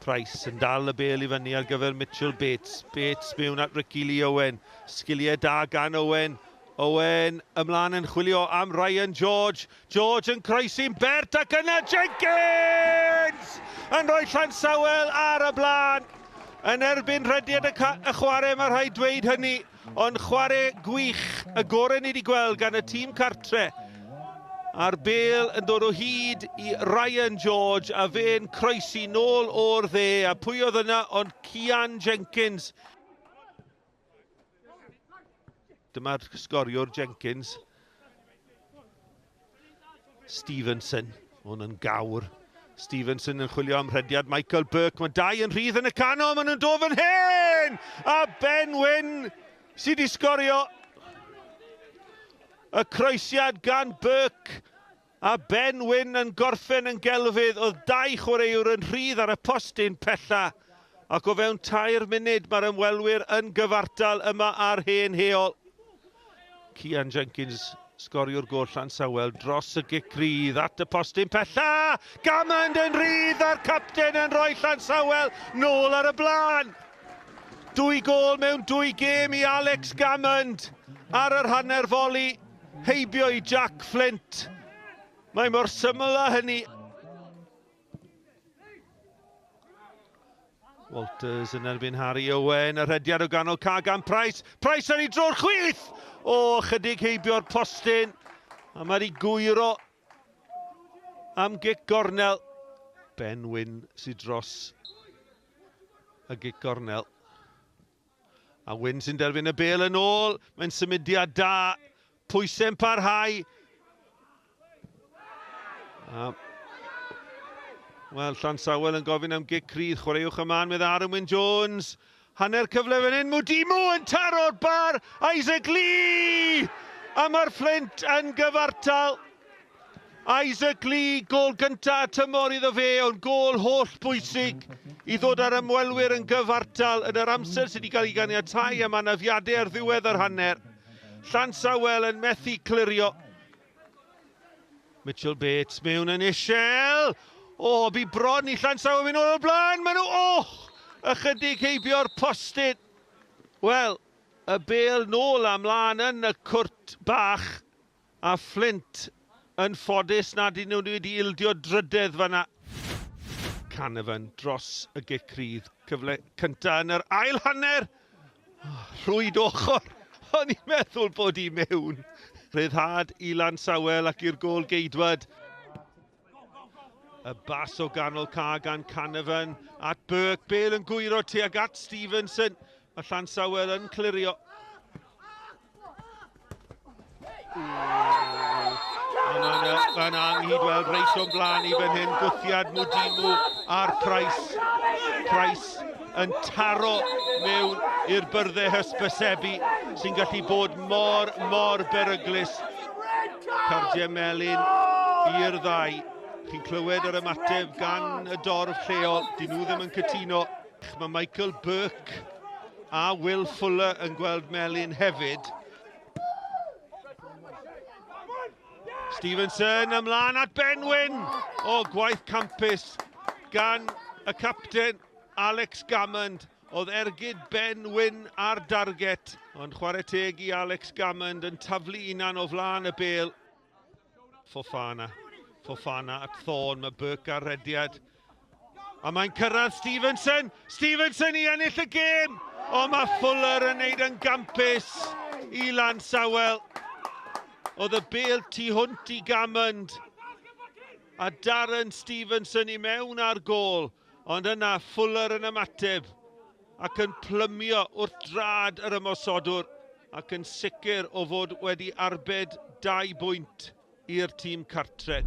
Price yn dal y bêl i fyny ar gyfer Mitchell Bates. Bates mewn at Ricky Lee Owen. Sgiliau da gan Owen. Owen ymlaen yn chwilio am Ryan George. George yn croesi'n bert ac yna Jenkins! Yn rhoi Llansawel ar y blaen. Yn erbyn rhediad y, y chwarae, mae rhaid dweud hynny. Ond chwarae gwych, y gorau ni wedi gweld gan y tîm cartre. A'r bêl yn dod o hyd i Ryan George a fe'n croesi nôl o'r dde. A pwy oedd yna ond Cian Jenkins. Dyma'r sgoriwr Jenkins. Stevenson, hwn yn gawr. Stevenson yn chwilio am rhediad Michael Burke. Mae dau yn rhydd yn y canol, maen nhw'n dod fan hyn! A Ben Wyn sydd wedi sgorio. Y croesiad gan Burke a Ben Wyn yn gorffen yn gelfydd. Oedd dau chwaraewr yn rhydd ar y postyn pella. Ac o fewn 3 munud mae'r ymwelwyr yn gyfartal yma ar hen heol. Cian Jenkins, sgoriwr gôl Llansawel, dros y gic rydd at y postyn pella. Gammond yn rhydd a'r capten yn rhoi Llansawel nôl ar y blaen. 2 gôl mewn 2 gêm i Alex Gammond ar yr hanner foli, heibio i Jack Flint. Mae mor syml â hynny. Walters yn erbyn Harry Owen, y rhediad o ganol ca gan Price. Price ar ei dro'r chwith! O, chydig heibio'r postyn. A mae wedi gwyro am gic gornel. Ben Wyn sydd dros y gic gornel. A Wyn sy'n derbyn y bêl yn ôl. Mae'n symudiad da. Pwysau'n parhau. A, wel, Llansawel yn gofyn am gic rydd. Chwaraewch y man, medd Aaron Wyn Jones. Hanner cyfle fan hyn. Mudimu yn taro'r bar. Isaac Lee! A mae'r Flint yn gyfartal. Isaac Lee, gôl gyntaf tymor iddo fe, ond gôl holl bwysig i ddod â'r ymwelwyr yn gyfartal yn yr amser sydd wedi cael ei ganiatáu am anafiadau ar ddiwedd yr hanner. Llansawel yn methu clirio. Mitchell Bates mewn yn isel. O, bu bron i Llansawel mynd o'r blaen. Maen nhw, o, ychydig heibio'r postyn. Wel, y bêl nôl a mlaen yn y cwrt bach. A Flint yn ffodus nad ydyn nhw wedi ildio drydedd fanna. Canavan dros y gic rydd. Cyfle cynta yn yr ail hanner. Oh, rhwyd ochr. O'n i'n meddwl bod i mewn. Rhyddhad i Lansawel ac i'r gôl geidwad. Y bas o ganol ca gan Canavan at Burke. Bale yn gwyro tuag at Stevenson. Mae Llansawel yn clirio. Mae'n anghyd reit o'n blaen i fan hyn. Gwthiad Mudimu a'r Price. Price yn taro mewn i'r byrddau hysbysebu sy'n gallu bod mor, mor beryglus. Cardiau melyn i'r ddau. Chi'n clywed yr ymateb gan y dorf lleol. Dyn nhw ddim yn cytuno. Mae Michael Burke a Will Fuller yn gweld melyn hefyd. Stevenson ymlaen at Ben Wyn. O, gwaith campus gan y capten Alex Gammond. Oedd ergyd Ben Wyn ar darget, ond chwarae teg i Alex Gammond yn taflu unan o flaen y bêl. Fofana, Fofana at Thorne, mae Burke ar rediad. A mae'n cyrraedd Stevenson, Stevenson i ennill y gêm! O, mae Fuller yn neud yn gampus i Llansawel. Oedd y bêl tu hwnt i Gammond. A Darren Stevenson i mewn ar gôl. Ond yna Fuller yn ymateb ac yn plymio wrth drad yr ymosodwr ac yn sicr o fod wedi arbed 2 bwynt i'r tîm cartre.